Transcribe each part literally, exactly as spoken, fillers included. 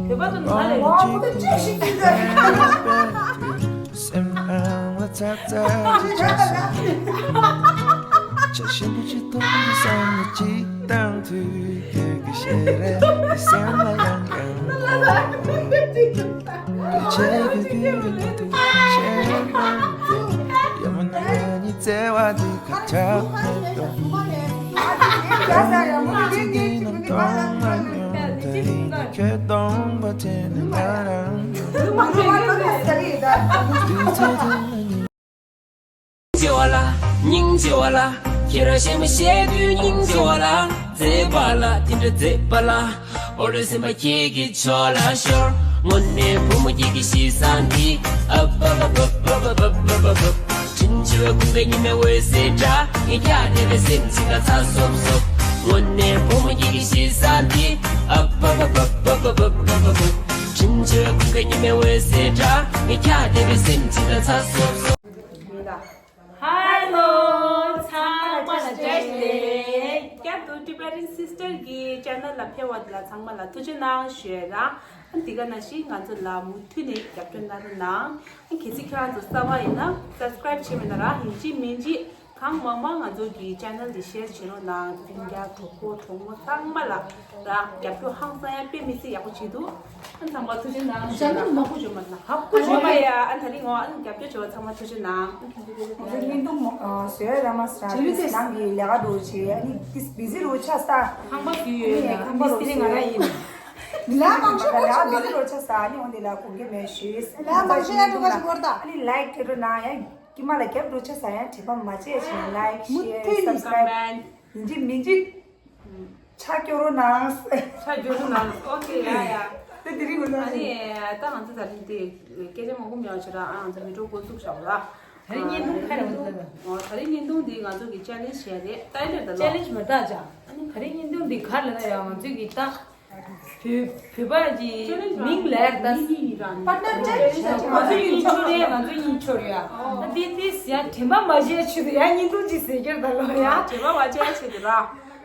བོད་པ་ཚོ་ནང་ལ། ཝ་ཁོ་ཚོ་ཅི་ཞིག་བྱེད་འདོད། སེམས་ཨང་ལ་ཚ་ཚ་ཅི་ཆ་ཤི། ཆ་ཤི་འདུ་ཅི་ཐོག་ནི་སང་ནི་ཅི་དང་དུས་ཀྱི་ཤེས་རེ་སེམས་ལ་ཡང་ཡང་། ཆེ་གི་དུས་ལ་དུས་ཆེ་མ་ཡ་མ་ན་ནི་བརྩེ་བ་འདི་ཁ་ཆག་མེད་དོ། ཁྱེད་སྟོང་པ་དེ་ནི་ང་རང་ཡོད། སྙིང་རྗེ་བ་ལ། སྙིང་རྗེ་བ་ལ། ཁྱེད་རང་གཞན་མི་ཤེས་དུས་སྙིང་རྗེ་བ་ལ། མཛེས་པ་ལ་དེ་འདྲ་མཛེས་པ་ལ། འོ་ལོ་སེམས་པ་ཁྱེད་ཀྱི་ཕྱོགས་ལ་ཤོར། དངོས་གནས་བུ་མོ་ཁྱེད་ཀྱི་གཤིས་བཟང་འདི། ཨ་བ་བ་བ་བ་བ་བ་བ་བ། དྲིན་ཆེ་བའི་ཁུངས་སྐད་ཉི་མའི་འོད་ཟེར་འདྲ། ངས་ཁྱེད་བལྟས་པའི་སེམས་ཅིག་ལ་ཚ་སོབ་སོབ། དངོས་གནས་བུ་མོ་ཁྱེད་ཀྱི་གཤིས་བཟང་འདི། ཨ་བ་བ་བ་བ་བ་བ་བ་བ། དྲིན་ཆེ་བའི་ཁུངས་སྐད་ཉི་མའི་འོད་ཟེར་འདྲ། ངས་ཁྱེད་བལྟས་པའི་སེམས་ཅིག་ལ་ཚ་སོབ་སོབ། ཧེ་ལོ། ཚང་མ་ལ་བཀྲ་ཤིས་བདེ་ལེགས། བསྐྱར་དུ་Tibetan Sister གི་channel ལ་ཕེབས་པ་དེ་ལ་ཚང་མ་ལ་ཐུགས་རྗེ་གནང་ཞུ་ཡ་རང་། ཨ་འདི་ག་ནང་བཞིན་ང་ཚོ་ལ་མུ་མཐུད་ནས་རྒྱབ་སྐྱོར་གནང་རོགས་གནང་། ཨ་གལ་སྲིད་ཁྱེད་རང་ཚོ་གསར་པ་ཡིན་ན་subscribe བྱས་མེད་ན་རང་ཡིན་གཅིག་མིན་གཅིག་གང་མང་མང་ང་ཚོ་གི་channel འདི་share བྱེད་རོགས་གནང་། སྤུན་ཀྱག་གྲོགས་པོ་གྲོགས་མོ་ཚང་མ་ལ་རང་རྒྱབ་སྐྱོར་ཧང་སང་ཡ་དཔེ་མི་སྲིད་ཡག་པོ་བྱེད་འདུག་ཨ་ཚང་མ་ཐུགས་རྗེ་གནང་། ཞང་ཁུ་མ་ཁུ་བྱོས་མ་ན་ཧ་ཁུ་བྱོས་མ་ཡ། ཨ་ད་རིང་འོ་ཨ་རྒྱབ་སྐྱོར་བྱེད་པ་ཚང་མ་ཐུགས་རྗེ་གནང་། ང་ཚོ་བརྙན་ཐུང་མོ་བཟོས་ར་མ་སྲ་ནང་གི་ལས་ཀ་འགྲོ་བྱེད། ཨ་ནི་ཏིས་བི་ཟི་རུ་ཆ་ས་ཁང་པ་བཟོས་ཡོད་ན་ཁང་པ་རུ་སི་རི་ང་ར་ཡིན། ལ་མང་ཤོས་ལ་བི་ཟི་རུ་ཆ་ས་ཨ་ནི་འོ་འདི་ལ་གོང་གི་མེད་ཞུས། ལ་མང་ཤོས་ཡ་འགྲོ་ག་ཞིག་བོར་ད། ཨ་ནི་ལའིག་ཀྱི་རུ་ན་ཡ་ཀི་མ་ལ་རྒྱབ་འགྲོ་ཆ་ས་ཡ་དྲན་པ་མ་བརྗེད་ཞིང་ལའིག་ཤེར་སབ་སི་ཀ་རའིབ་ཡིན་གཅིག་མིན་གཅིག་ཆ་སྐྱོར་རོ་ནང་། ཆ་སྐྱོར་རོ་ནང་། ཨོ་ཁེ། ཡ་ཡ། དེ་དེ་རིང་གོ་ཨ་ནི་ད་ང་ཚོ་ད་རིང་དེ་སྐད་ཆ་མང་པོ་མེད་པ་བྱས་ར། ཨ་ང་ཚོ་མི་འགྲོ་འགོ་བཙུགས་བཞག་ལ། ད་རིང་བརྙན་ཐུང་ཁ་རེ་བ་ཚོ་ད། ཨོ་ད་རིང་བརྙན་ཐུང་འདི་ང་ཚོ་གི་ཅེ་ལེན་ཇི་བྱས་རེད། ད་ཨེ་འདྲ་ད་ལོ། ཅེ་ལེན་ཇི་མ་ད་ཅག་ཨ་ནི་ད་རིང་བརྙན་ཐུང་འདི་ག་རེ་ལབ་ན་ཡ་ང་ཚོ་གི་ད། བོད་བོད་པ་གི་མིང་ལ་ད་མིང་གཉིས་རང་པར་ཊ་ནར་ཅེ་ལེན་ཇི་ང་ཚོ་གཉིས་ཆོ་རེད། ང་ཚོ་གཉིས་ཆོ་རེད་ཡ། ད་དེ་དེ་ཡ་དྲན་པ་མ་བརྗེད་ཆེད་དུ་ཡ་བརྙན་ཐུང་ཅིག་ཟེར་རྒྱུར་ད་ལོ་ཡ། དྲན་པ་མ་བརྗེད་ཆེད་དུ་ར།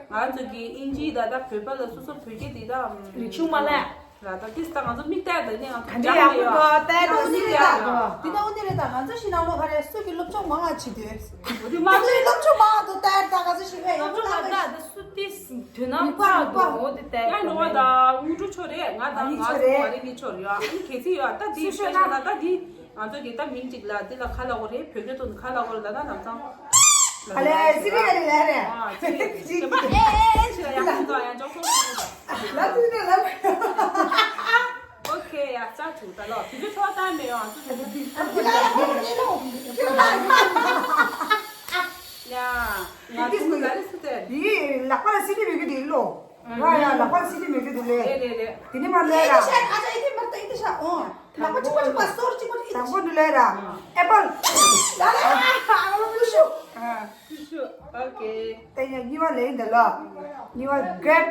ང་ཚོ་གི་ཨིན་ཇི་ད་ད་བོད་པ་ལ་སོ་སོ་བོད་སྐད་དེ་ད་རིག་གཞུང་མ་ལས་ར། ད་དེ་ད་ང་ཚོ་མིག་ལྟ་ད་ནི་ང་ཚོ་ག་འདྲ་ཡག་པོ་འདུག་ལྟ་ད་ནི་མིག་ལྟ་ད། དེ་ད་འོ་དེ་རེད། ད་ང་ཚོ་ཤི་ནང་ལོ་ཧ་རེ་སུ་གི་སློབ་སྦྱོང་མང་ང་བྱེད་དུས་འོ་དེ་མ་ང་ཚོ་ཡི་སློབ་སྦྱོང་མང་ང་དུ་ལྟ་ད་ང་ཚོ་ཤི་བས་ཡང་ཚོ་ལ་ད་ད་སུ་དེ་དུས་ནང་ཚགས་འདུག་འོ་དེ་ལྟ་ཡ་ནོ་བ་ད་དངོས་གྲུབ་ཆོ་རེད། ང་ད་ང་ཚོ་བ་རེ་ནི་ཆོ་རེད་ཡ། ཨ་ནི་གལ་སྲིད་ཡོད་ད་དེ་ཤོད་ན་ད་དེ་ང་ཚོ་གི་ད་མིང་གཅིག་ལ་དེ་ལ་ཁ་ལ་འོ་རེད། བོད་སྐད་ཐོག་ནས་ཁ་ལ་འོ་རེད་ལ་ད་ནམ་སང་ཨ་ལེ་སི་རི་ཡ་རེད་ལ་རེད། ཨ་ཅི་ཅི་ཅི་ཨེ་ཨེ་ཅི་ལ་ཡ་ཁོང་ཚོ་ཡང་ཅོག་ཅོག་ཅི་ལ་དུ་ནི་ལ་ཨོ་ཁེ་ཡ་ཅག་ཐུག་ད་ལོ་དུས་ཚོད་ཚོགས་བཏང་མེད་ཡོང་ཨ་ཚོ་ཚོ་ཚོ་ཡ་ང་ཚོ་ག་རེ་སུ་དེ་ཡི་ལག་པ་ལ་སི་ཏི་མེད་གི་དེ་ལོ། ང་ཡ་ལག་པ་ལ་སི་ཏི་མེད་གི་དེ་ལེ། རེད་རེད་རེད། དེ་ནི་མ་ལེ་ར། ཨ་ཅག་ཨི་ཏི་མར་ཏ་ཨི་ཏི་ཤ་ཨོ། ལག་པ་གཅིག་པ་གཅིག་པ་སོར་གཅིག་པ་གཅིག་དང་པོ་འདི་ལས་ར། ཨེ་པལ། ལ་ལ་ཨ་ལ་ལ་ཤུ། ཨ། ཤུ་ཤུ། ཨོ་ཁེ། ཏེ་ཉ་གཉིས་པ་ལས་འདི་ལ། གཉིས་པ་གྲེབ།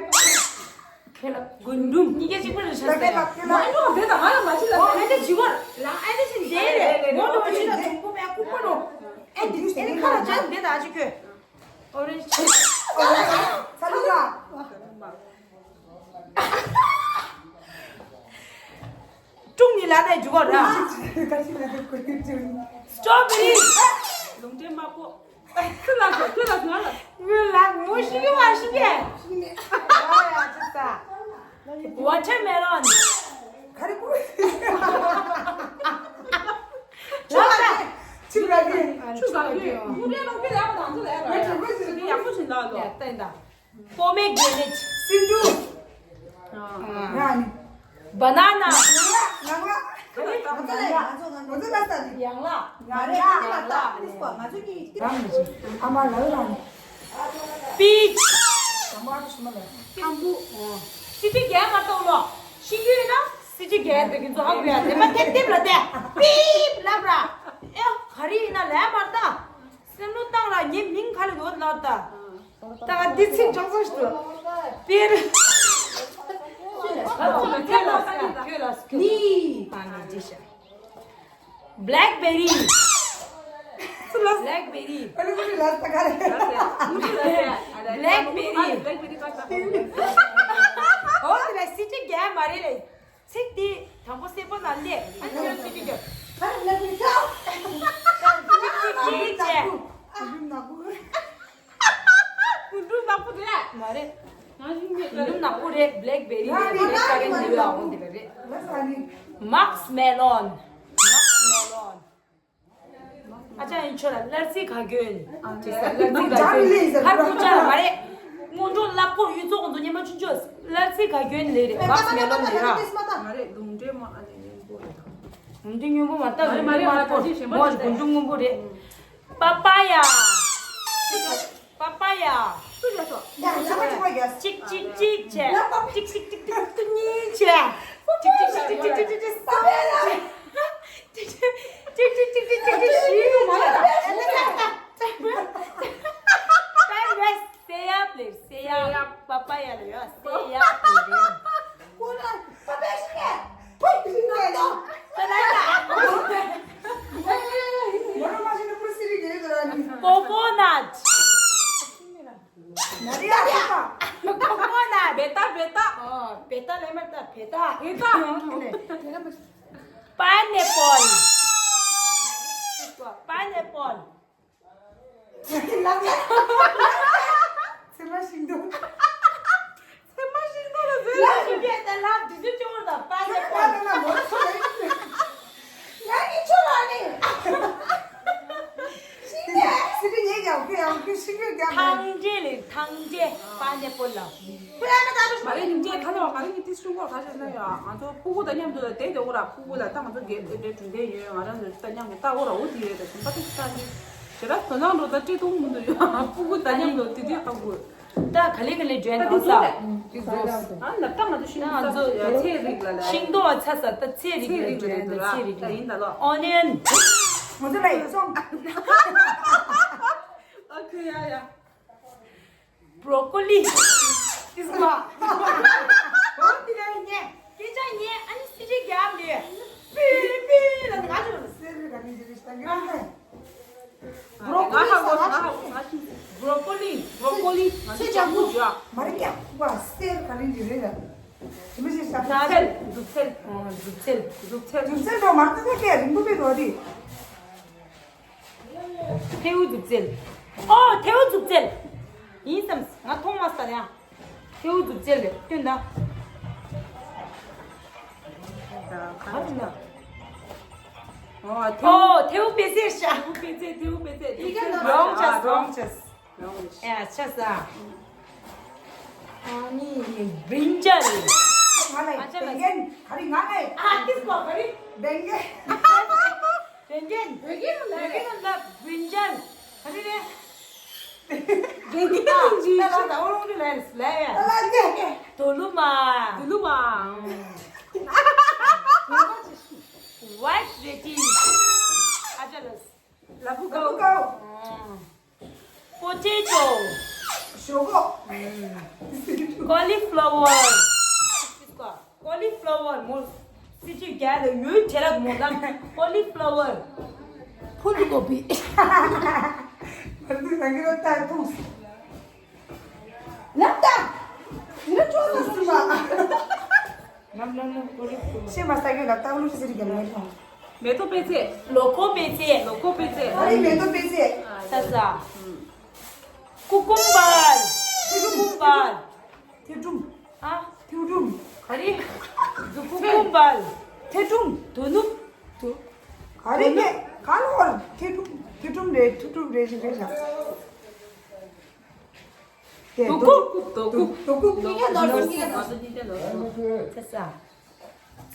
ཁེ་ལ་རྒུན་འབྲུམ་གཉིས་ཀ་གཅིག་པ་རེད་ཤ་ཟེར། ཁེ་ལ་ཁེ་ལ། ཨ་ནི་འོ་དེ་དང་ང་ལ་མ་ཅི་ལ། ཨོ་ཨེ་འདི་ཇི་བར། ལ་ཨེ་འདི་ཅི་འདི་རེད། ངོ་ལོ་ཅི་ལ་དུང་པོ་མེ་ཀུ་པ་ནོ། ཨེ་འདི་ཨེ་འདི་ཁ་ལ་ཅན་འདི་ད་ཅི་ཁེ། ཨོ་རེ་ཇི། ཚ་ལུ་ལ། ཀྲུང་ནི་ལ་ནས་འཇུག་གོ་ར། སི་ཊོ་བེ་རི། ལུང་འདྲེན་དམར་པོ། ཁྱོད་ལ་ཁྱོད་ལ་ང་ལ། ངོས་ལ་ངོ་ཤི་གི་བ་ཤི་གི། ཤི་ནི། ཨ་ཡ་ཅི་ས། ཝ་ཊར་མེ་ལོན། ག་རེ་པོ། ཆུ་ག་གི། ཆུ་ག་གི། ཆུ་ག་གི། ངུ་རེ་རོ་གི་ལ་བ་དང་ཚོ་ལ་ཡ་ར། ཡ་ཆུ་ག་གི་ཡག་པོ་ཞིག་ལ་ལོ། ཡ་ཏན་ཏན། པོ་མེ་གྷི་རེ་ནེཊ། སིན་དུ། ཨ། ང་ནི། བ་ན་ན། ང་ང་། ང་ང་། ང་ཚོ་ལ་ང་ཚོ་ང་ཚོ་ལ་ས་ནི། ཡང་ལ། ང་ང་ཡང་ལ། ང་ཚོ་གི། རང་མི་ཤེས། ཨ་མ་ལ་ལ་ནི། པིཆ། ཨ་མ་ལ་ཤི་མ་ལ། ཁམ་བུ། སི་ཏི་རྒྱལ་མ་གཏོང་ལོ། ཤི་རྒྱུ་ཡིན་ན་སི་ཏི་རྒྱལ་དེ་གི་ཚོ་ཧ་གོ་ཡ་དེ་མ་ཐེབས་ཐེབས་ལ་དེ། པིབ་ལབ་ར། ཨེ་ག་རེ་ཡིན་ན་ལས་མ་ལྟ། སེམས་ལོ་བཏང་ར་ངའི་མིང་ག་ལ་ཡོད་ལབ་ད། ད་ག་འདི་ཚིག་ཅང་ཙམ་ཞིག་ཏུ། པིར། ཁྱོད་ལ་ཁྱོད་ལ་ཁྱོད་ལ་ནི། ཨ་ནི་འདི་ཤ། བྷེ་ལེག་བེ་རི། བྷེ་ལེག་བེ་རི། བྷེ་ལེག་བེ་རི། ཨོ་དེ་ལ་སི་ཏི་རྒྱལ་མ་རེད་ལེ། ཚིག་འདི་དང་པོ་སེར་པོ་ན་སླེབས། ཨ་ནི་ཁྱོད་ཚིག་འདི་རྒྱབ། ཨ་ནི་ལབ་ཀྱི་ཡོད། ཚིག་ཚིག་གིས་བྱས། ཀུན་འགྲོ་ནག་པོ། ཀུན་འགྲོ་ནག་པོ་རེད། མ་རེད། ང་ཡིན་མེད། ཀུན་འགྲོ་ནག་པོ་རེད། བྷེ་ལེག་བྷེ་རི་རེད། བྷེ་ལེག་ཀ་རན་འདི་ལ་འོང་འདི་ལ་རེད། མག་སི་མེ་ལོན། མག་སི་མེ་ལོན། ཨ་ཅག་ཡིན་ཆོ་ལ་གླར་རྩི་ག་གྱོན། ཅི་ཟེར། གླར་རྩི་ག་གྱོན། ཧར་ཀུ་ཅག་མ་རེད། སྔོན་འགྲོ་ལག་པོ་གཡུ་མཚོ་ཁོང་ཚོ་ཉི་མ་ཆུང་ཆོས་གླར་རྩི་ག་གྱོན་ལེ་རེད། མག་སི་མེ་ལོན་ལེ་ར། མ་རེད། ལུང་འདྲེ་མ་ཨ་ནི་སྔོན་པོ་རེད། ལུང་འདྲེ་སྔོན་པོ་མ་ལྟ། མ་རེད། ལུང་འདྲེ་མ་ལྟ། མོ་ཞིག་ལུང་འདྲེ་སྔོན་པོ་རེད། པ་པ་ཡ། པ་པ་ཡ། སུ་རེད་སོ། ཡ་ཚང་མ་ཚང་མ་ཡ། གཅིག་གཅིག་གཅིག་བྱས། གཅིག་གཅིག་གཅིག་གཅིག་གཉིས་བྱས། གཅིག་གཅིག་གཅིག་གཅིག་གཅིག་གཅིག་གཅིག་གཅིག་གཅིག་གཅིག་གཅིག་གཅིག་བཞི་བྱས། ད་ཡ་སེ་ཡ་པ་ལེ་སེ་ཡ། པ་པ་ཡ་ལ་ཡ་སེ་ཡ་པ་ལེ། ཁོ་ན་པ་པ་ཤི་ནས་པ་ཤི་ནས་ད་ལ་ཡ། མོ་རོ་མ་ཤི་ནས་པུ་སི་རི་གེ་ཡོད་ར་ནི། ཀོ་ཀོ་ནཊ། ནར་ཡ་ཀོ་ཀོ་ནཊ། བེ་ཏ་བེ་ཏ། ཨོ་བེ་ཏ་ལེ་མར་ཏ་བེ་ཏ། བེ་ཏ། པའིན་ཨེ་པལ། པའིན་ཨེ་པལ། ཚེར་མ་ཤིང་ཏོག་ཚེར་མ་ཤིང་ཏོག་ལ་ཟེར། ལ་ཤིང་ཏོག་དེ་ལ་དུས་ཚོད་སྐྱོར་དང་པའིན་ཨེ་པལ། ང་གཉིས་ཆོ་ར་ནི། ཤིང་ཏོག་སི་ཏི་ངས་ཀྱང་ཁོས་ཡང་ཁོས་ཤིང་ཏོག་རྒྱག་མེད། ཐང་འབྲས་ལས། ཐང་འབྲས། པའིན་ཨེ་པལ་ལ། ཁོས་ཡང་ན་ད་དུ་ང་རང་ཉིན་རྒྱལ་ཁ་ལོ། ང་རང་ཉིན་ཏིས་ཤུ་གོ་ཁ་ཤས་ན་ཡ། ང་ཚོ་ཕྲུ་གུ་དང་མཉམ་དུ་ལ་བསྡད་དེ་འོ་ར། ཕྲུ་གུ་ལ་ད་ང་ཚོ་དགེ་འདྲེ་གྲོང་སྡེ་ཡོད། ང་རང་ཚོ་ད་མཉམ་དུ་ད་འོ་ར་འོ་དེ་ཡོད། ད་ཞིམ་པ་ཏིས་ཁ་ནི་ཞེ་དྲག་དོ་སྣང་འགྲོ། ད་བཀྲེས་གཏོང་མི་འདུག་ཡ། ཕྲུ་གུ་དང་མཉམ་དུ་དེ་དུས་ཁ་དགོས། ད་ག་ལེ་ག་ལེ་འཇོན་ད་དང་ས། དེ་ཚོ་རེད། ཨ་ལབ་ད་ང་ཚོ་ཤིང་ད་ང་ཚོ་ཚེ་རིགས་ལ་ལ་ཤིང་ཏོག་ཚ་ས་ད་ཚེ་རིགས་ལ་འཇོན། ད་ཚེ་རིགས་ལ་ཡིན་ད་ལོ། ཨོ་ནི་ཡན། ང་ཚོ་ལ་ཡིན་སོང་། ཨ་ཁུ་ཡ་ཡ། བྷྲོ་ཀོ་ལི། ཏིས་མ། འོ་དེ་ལ་ཉེ། སྐད་ཆ་ཉེ། ཨ་ནི་སི་ཏི་རྒྱབ་ལས། པི་པི་ལ་ང་ཚོ་ལ་སེ་རི་ག་ནི་ཇི་རི་ཤ་ཉེ། བྷྲོ་ཀོ་ལི། བྷྲོ་ཀོ་ལི། བྷྲོ་ཀོ་ལི། ང་ཚོ་ལྗང་ཁུ་ཡོད། མ་རེད་ཀྱང་བ་སེ་རི་ག་ནི་ཇི་རི་ལ། ཇི་མི་ཤེས་ཤ། ཛུབ་ཚེལ། ཛུབ་ཚེལ། ཛུབ་ཚེལ། ཛུབ་ཚེལ། ཛུབ་ཚེལ་འགྲོ་མ་ཐུབ་ཀྱི་རིང་པོ་པའི་རོ་དེ། ཐེའུ་ཛུབ་ཚེལ། ཨོ་ཐེའུ་ཛུབ་ཚེལ། ཡིན་བསམ་ང་མཐོང་མ་སོང་ཡ། ཐེའུ་ཛུབ་ཚེལ་རེད་སྟོན་ད། ག་རེ་ན། ཨོ་ཐེའུ། ཨོ་ཐེའུ་པེ་ཚེ་ཤ། ཐེའུ་པེ་ཚེ། ཐེའུ་པེ་ཚེ། ཡི་གེ་ནང་རོང་ཆ་རོང་ཆ། ཡ་ཆ་ས། ཨ་ནི་བིན་ཇལ། ང་ལ་ཨ་ཅག་ལ། བེང་གན་ག་རེ་ང་ལ། ཨ་ཏིས་པ་ག་རེ། བེང་གན། བེང་གན། བེང་གན་ལ་བེང་གན་ལ་བིན་ཇལ། ག་རེ་རེད། བེང་གན་ལ་ཇི། ད་ལ་ད་འོ་རོང་ལ་ལ་ཡ། ད་ལ་ཉེ། དོ་ལུ་མ། དོ་ལུ་མ། ཝའིཊ་རེ་ཌི་ཤི། ཨ་ཅག་ལ། ལ་ཕུག་ཀའོ། ལ་ཕུག་ཀའོ། ཨ། པོ་ཏེ་ཏོ། ཞོག་ཁོག་ཀོ་ལི་ཕ་ལ་ཝར། ཀོ་ལི་ཕ་ལ་ཝར་མོ། སི་ཅི་རྒྱལ་ལ་ཡོད་དེ་ལ་མོ་ལ། ཀོ་ལི་ཕ་ལ་ཝར། ཕུལ་གོ་བི། མར་དུ་ནང་གི་རོ་ཏ་ཐུངས། ལབ་ད། ཡིན་ན་ཅོ་ལ་སུ་མ། ནམ་ནམ་ནམ་ཀོ་རི་ཀོ། ཤེས་མ་ས་གི་ལ་ཏག་ལུ་ཤི་ཟེར་གི་མེད་ལོ། མེ་ཏོག་པེ་ཙེ། ལོ་ཀོ་པེ་ཙེ། ལོ་ཀོ་པེ་ཙེ། ཨ་རི་མེ་ཏོག་པེ་ཙེ། ས་ས། ཀུ་ཀུམ་བར། ཀུ་ཀུམ་བར། ཐེའུ་ཀྲུམ། ཨ། ཐེའུ་ཀྲུམ། ག་རེ། ཀུ་ཀུམ་བར། ཐེའུ་ཀྲུམ། དོ་ནུབ། དོ། ག་རེ་ཀྱེ། ག་ལོར། ཐེའུ་ཀྲུམ། ཐེའུ་ཀྲུམ་རེད། ཐེའུ་ཀྲུམ་རེད་ཞིག་རེད་ཤག་དེ་དོ་ཀུབ། དོ་ཀུབ། དོ་ཀུབ། ཀྱེ་ཀྱེ་ནོར་སོང་། ཀྱེ་ཀྱེ་ནོར་སོང་། ས་ས།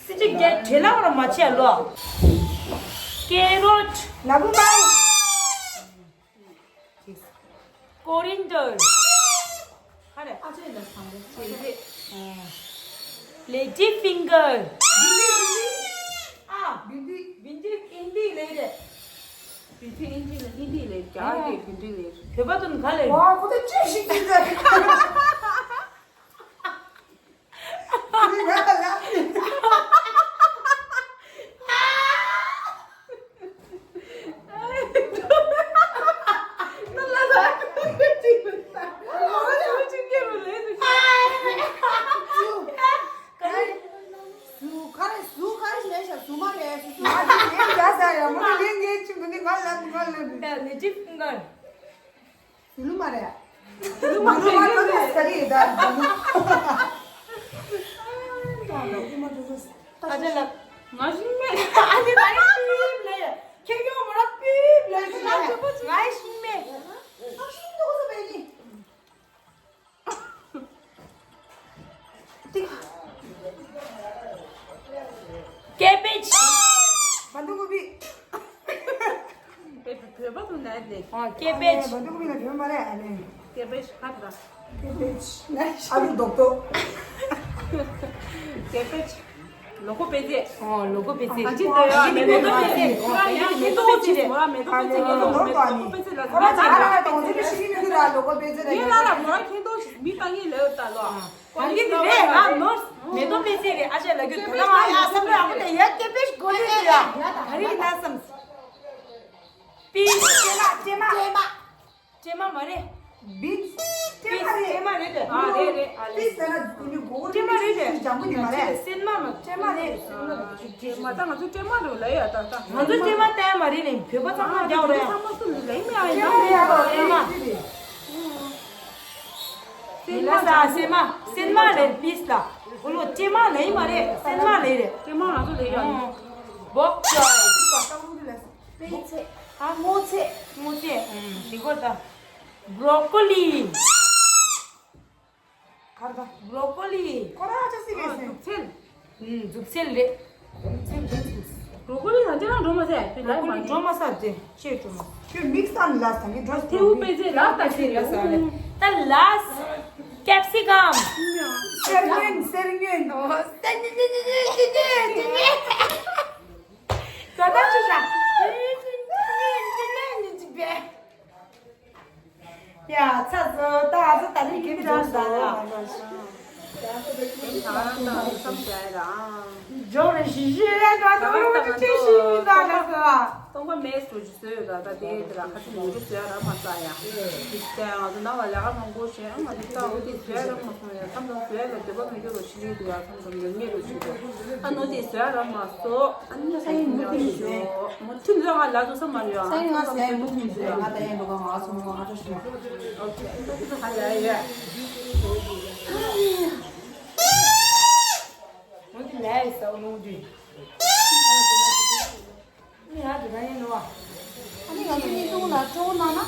སི་ཅི་རྒྱལ་བྲེལ་ལ་བར་མ་ཆད་ལོ། ཀེ་རོཊ། ལ་ཕུག་མའོ། ཀོ་རིན་ཌར། ཧ་རེ། ཨ་ཅེ་ལ་སང་རེ་ཅེ་རེ། ལེ་ཌི་ཕིང་གར། བིན་དི་བིན་དི། ཨ། བིན་དི། བིན་དི་ཨིན་དི་ལེ་རེད། བིན་དི་ཨིན་དི་ལེ། ཨིན་དི་ལེ། རྒྱ་གི་བིན་དི་ལེ། བོད་པ་དུ་ག་ལེ། ཝ་ཁོ་ད་ཅི་ཞིག་གི་ད། གཟུགས་ག་རེ་ཞིག་ལས་ཤག་གཟུགས་མ་རེད། གཟུགས་མ་རེད། ངས་བྱ་ཟ་ཡ་མོ་ལེན་ངས་ཆུ་མི་ནི་ང་ལ་ང་ལ་ནི། ད་ནི་ཅི་ཕུང་གར། གཟུགས་མ་རེད། གཟུགས་མ་རེད། ས་རི་ད་གཟུགས་མ། ཨ་ཅག་ལགས། ང་ཞིག་མེད། ཨ་ནི་ང་ཡང་པིབ་ལས། ཁྱེད་ཡོང་མོ་ར་པིབ་ལས་ང་ཞིག་མེད། ང་ཞིག་མེད། ཨ་ཤིང་ཏོག་ཙམ་བས་ནི། ཏིག་ཀེ་བེཇ། བ་འདུག་གོ་བི། བོད་པ་ཚོ་ནས་ལས། ཨ་ཀེ་བེཇ། བ་འདུག་གོ་བི་ལ་བོད་མ་རེད་ཨ་ནི། ཀེ་བེཇ་ཁ་དྲ། ཀེ་བེཇ། ཨ་ལུ་རྡོག་རྡོག་ཀེ་བེཇ། ལོ་ཀོ་པེ་ཙེ། ཨོ་ལོ་ཀོ་པེ་ཙེ། གང་ཅི་ལྟ་ཡོད་མེ་ཏོག་པེ་ཙེ། ཡ་མེ་ཏོག་པེ་ཙེ་རེད། མེ་ཏོག་པེ་ཙེ་ངེད་ལོ་མེ་ཏོག་པེ་ཙེ་ལ་ཁོ་ར་ཅག་ར་ཏོང་ཙེ་ཤི་ནི་ར་ལོ་ཀོ་པེ་ཙེ་རེད། ངེད་ལ་ར་མོ་ར་ཁྱེད་ཏོ་མི་ཏང་ངེད་ལ་ཡོད་ད་ལོ། གང་གི་དེ་རེད་ང་ནོར་མེ་ཏོག་པེ་ཙེ་རེད། ཨ་ཅག་ལ་རྒྱུ་ད་ལ་ང་ཡ་བསམ་བློ་ཡག་པོ་དེ་ཡ་ཀེ་བེཇ་གོ་ནི་རེད་ཡ། ག་རེ་ཡིན་ན་བསམ། པི་ཀྲེ་མ་ཀྲེ་མ། ཀྲེ་མ་མ་རེད། བིས། ཀྲེ་མ་རེད། ཀྲེ་མ་རེད་དེ། ཨ་རེད་རེད། ཨ་རེད། བིས་ཟེར་ན་དེ་ནི་མགོ་བོ་ཀྲེ་མ་རེད་དེ། ཅིག་ཅིག་ལྗང་ཁུ་དེ་མ་རེད། སྲན་མ་མ་ཀྲེ་མ་རེད། ཀྲེ་མ་ད་ང་ཚོ་ཀྲེ་མ་རེད་ལ་ཡ་ད་ད། ང་ཚོ་ཀྲེ་མ་བལྟ་ཡ་མ་རེད་ནས་བོད་པ་ཚང་མ་རྒྱག་རེད། ཚང་མ་སུ་ལ་ལས་མེད་ཨ་ཡིན་ཀྲེ་མ་རེད་ཡ་ཀྲེ་མ། ཀྲེ་མ། སྲན་མ་ད་སྲན་མ་སྲན་མ་རེད་བིས་ལ། འོ་ལོ་ཀྲེ་མ་ལས་མ་རེད། སྲན་མ་ལས་རེད། ཀྲེ་མ་ང་ཚོ་ལས་ཡ། ཨོ། བོག་ཅོ། པེ་ཚེ། ཨ་སྔོ་ཚེ། སྔོ་ཚེ། ཨུམ། འདི་གོ་ད། བྷྲོ་ཀོ་ལི། གར་ད། བྷྲོ་ཀོ་ལི། ཁོ་ར་ཅག་སི་རེད་ཟེར། ཨུམ། མཛུབ་ཚལ་རེད། མཛུབ་ཚལ་རེད། བྷྲོ་ཀོ་ལི་ཡང་ཅི་རང་འགྲོ་མ་ཟེར། དེ་ལ་བྷྲོ་ཀོ་ལི་འགྲོ་མ་ཟེར་དེ་ཅེས་འགྲོ་མ། ཁྱོད་མིག་སང་ལ་ས་ངས་འགྲོ་ཐེའུ་པེ་ཙེ་ལ་ད་ཟེར་ཡ་ཟེར། ད་ལ་ཀེབ་སི་ཀམ། སེར་ཉོན་སེར་ཉོན། ཨོ་སེར་ཉོན་ཉོན་ཉོན་ཉོན་ཉོན། ད་ད་ཅི་ཤ། ཡ་ཚ་ཚོ་ད་ཨ་ཚོ་ད་ནི་གི་མི་རང་ད་ལ། ཇོ་རེ་ཞི་ཞི་རེ་ད་ད་རུ་ཅི་ཅི་ཞི་ཞི་ད་ལ་ད། སྟོང་པ་མེད་སུ་ཞིག་བཟོས་ཡོད་ད་ད་དེ་དེ་ལ་ཁ་ཆུ་མུ་རུ་བཟོས་ར་མ་ས་ཡ། དེ་ང་ཚོ་ནང་ལ་ལས་ཀ་མང་པོ་བྱས་ཨ་ང་ཚོ་ད་འོ་དེ་བཟོས་ར་མ་སོང་ཡ་མཚམས་དང་བཟོས་ལ་འདོད་པ་མི་འགྱུར་རོ་ཞི་ལི་འདུག་ཡ་མཚམས་དང་ཉོ་ཉེ་རུ་ཞིག་འདུག་ཨ་ནོ་དེ་བཟོས་ར་མ་སོ། ཨ་ནི་ས་ཡིན་མུ་ཐིམ་ཟོས། མུ་ཐིམ་ཟོས་ང་ལ་ཚོ་ས་མ་རེད་ཡ། ས་ཡིན་ང་ཟས་མུ་ཐིམ་ཟོས་ང་ད་ཡན་འགྲོ་ག་ང་ཚོ་མོ་ང་ཚོ་ཞིག་ཨོ་ཁེ་ཨ་ནི་ཧ་ཡ་ཡ། མུ་ཐིམ་ལས་ས་འོ་ནོ་དུས། ཨ་ནི་ཡ་དེ་ག་ཡིན་ནོ། ཨ་ནི་ང་ཚོ་གཉིས་ཐུང་ལ་སྤྲོ་བོ་གནང་ན།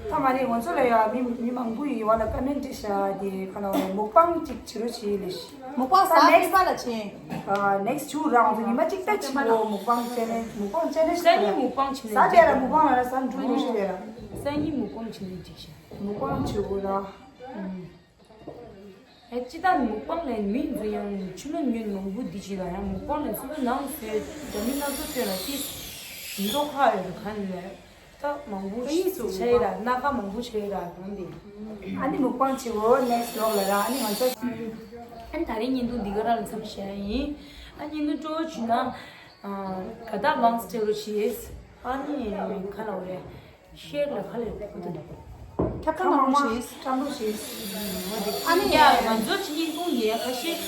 ད་མ་རེད་ང་ཚོ་ལ་ཡ་མི་མི་མང་པོ་ཡིས་བ་ལ་ཀ་མེན་ཊི་བྱ་དེ་ག་ལ་བ་མུག་པང་ཅིག་བྱེད་རོགས་བྱེད་ལེ་ཤི། མུག་པང་ཟ་ནེག་སི་པ་ལ་ཆེན། ཨ་ནེག་སི་ཊི་ཊུ་ར་ང་ཚོ་ཉི་མ་གཅིག་ལྟ་ཆེ་བོ་མུག་པང་ཅེ་ནེ་མུག་པང་ཅེ་ནེ་ཤི། ས་ཉིན་མུག་པང་བྱེད་ནས་ཟ་དེ་ལ་མུག་པང་ལ་ཟ་འགྲོ་རོགས་ཤི་དེ་ལ། ས་ཉིན་མུག་པང་བྱེད་ནས་འགྲིག་ཤག་མུག་པང་བྱེད་དགོས་ར། ཨེ་ཅི་ད་མུག་པང་ལས་མི་འཛུ་ཡང་ཆུ་ལོ་ཉུན་མང་པོ་འདི་ཅི་ལ་ཡང་མུག་པང་ལས་སུ་ནང་སོས་འདྲ་མི་སྣ་ཚོ་ཐོན་ལ་ཅི་མདོ་ཁ་ཡོད་ག་ནས་ད་མང་པོ་ཆེ་ར་སྣ་ཁ་མང་པོ་ཆེ་ར་གང་འདི། ཨ་ནི་མུག་པང་ཆེ་བོ་ནེག་སི་ལོག་ལ་ར་ཨ་ནི་ང་ཚོ་ཨ་ནི་ད་རིང་བརྙན་ཐུང་འདི་ག་ར་ལ་མཚམས་བཞག་ཡིན། ཨ་བརྙན་ཐུང་སྤྲོ་བོ་བྱུང་ན་ག་ད་མང་སྤྲོ་རོགས་བྱེད། ཨ་ནི་ག་ལ་བ་རེད། ཤེར་ལ་ཁ་ལས་ཕུ་དུ་ཁྱབ་ཁ་མང་པོ་བྱེད། བཀྲམ་པོ་བྱེད། ཨ་ནི་ཡ་ང་ཚོ་ཅི་བརྙན་ཐུང་ཡས་ཁ་ཤས་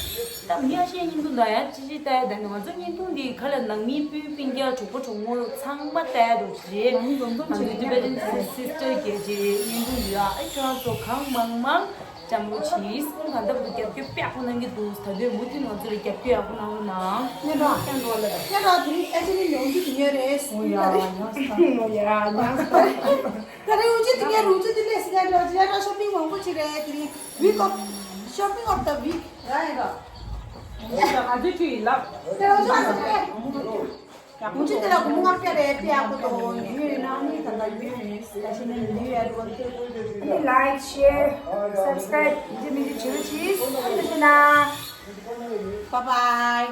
ད་མི་ཡ་ཤས་བརྙན་ཐུང་ད་ཡ་ཅི་ཅི་ལྟ་ཡ་ད་ནི་ང་ཚོ་བརྙན་ཐུང་འདི་ཁ་ལ་ནང་མི་སྤུན་སྤུན་ཀྱག་གྲོགས་པོ་གྲོགས་མོ་ཚང་མ་ལྟ་ཡ་འགྲོ་རེད། ང་ཚོ་འཛོམས་འཛོམས་ང་ཚོ་བྱེད་ཀྱི་ཡ་ཊི་བེ་ཊན་སི་སི་ཊར་རྒྱལ་སྤྱིའི་བརྙན་ཐུང་འདི་ཡ་ཨ་ཁྱོད་རང་ཚོ་གང་མང་མང་བཀྲམ་པོ་བྱེད། སྐུ་གང་ལྟ་བུ་རྒྱབ་སྐྱོར་དཔེ་ཡག་པོ་གནང་གི་འདུག་ད་དུས་མུ་མཐུད་ང་ཚོ་ལ་རྒྱབ་སྐྱོར་ཡག་པོ་གནང་རོགས་གནང་། སྙན་གྲགས་སྙན་གྲགས་དེ་རིང་ཨེ་ཅི་ནི་ཡོང་རྒྱུ་དེ་ཉོས་རེད། ཨོ་ཡ་ཉག་སྟ། ཨོ་ཡ་ཉག་སྟ། ད་རེས་འུ་ཅག་དེ་ངའི་རུ་ཅུ་དེ་ལས་སི་ཉག་ལོ་ཅི་ཉག་ལོ་ཤོ་པིང་མང་པོ་བྱེད་རེད། དེ་རིང་ཝིག་ཨོཕ་ཤོ་པིང་ཨོཕ་ད་ཝིག་ར་ཡིན་ར། ང་ཚོ་ཅི་ཡིན་ལབ། དེ་རུ་ཅུ་ཨ་ཟེར་རེད། འུ་ཅག་དེ་ལ་སྒོར་མོ་ལྔ་བརྒྱ་རེད། དེ་ཡག་པོ་འདུག་ཉོས་ཡོད་ན་ནི་ད་ལྟ་ཉོས་ཡོད། ད་ཤི་ནས་ཉོས་ཡོད་རེད། ལའིཀ་ཤེར་སབ་སི་ཀ་རའིབ་འདི་མི་འདི་བྱེད་རོགས་གྱིས། ཨ་ནི་ཤི་ན། Bye bye.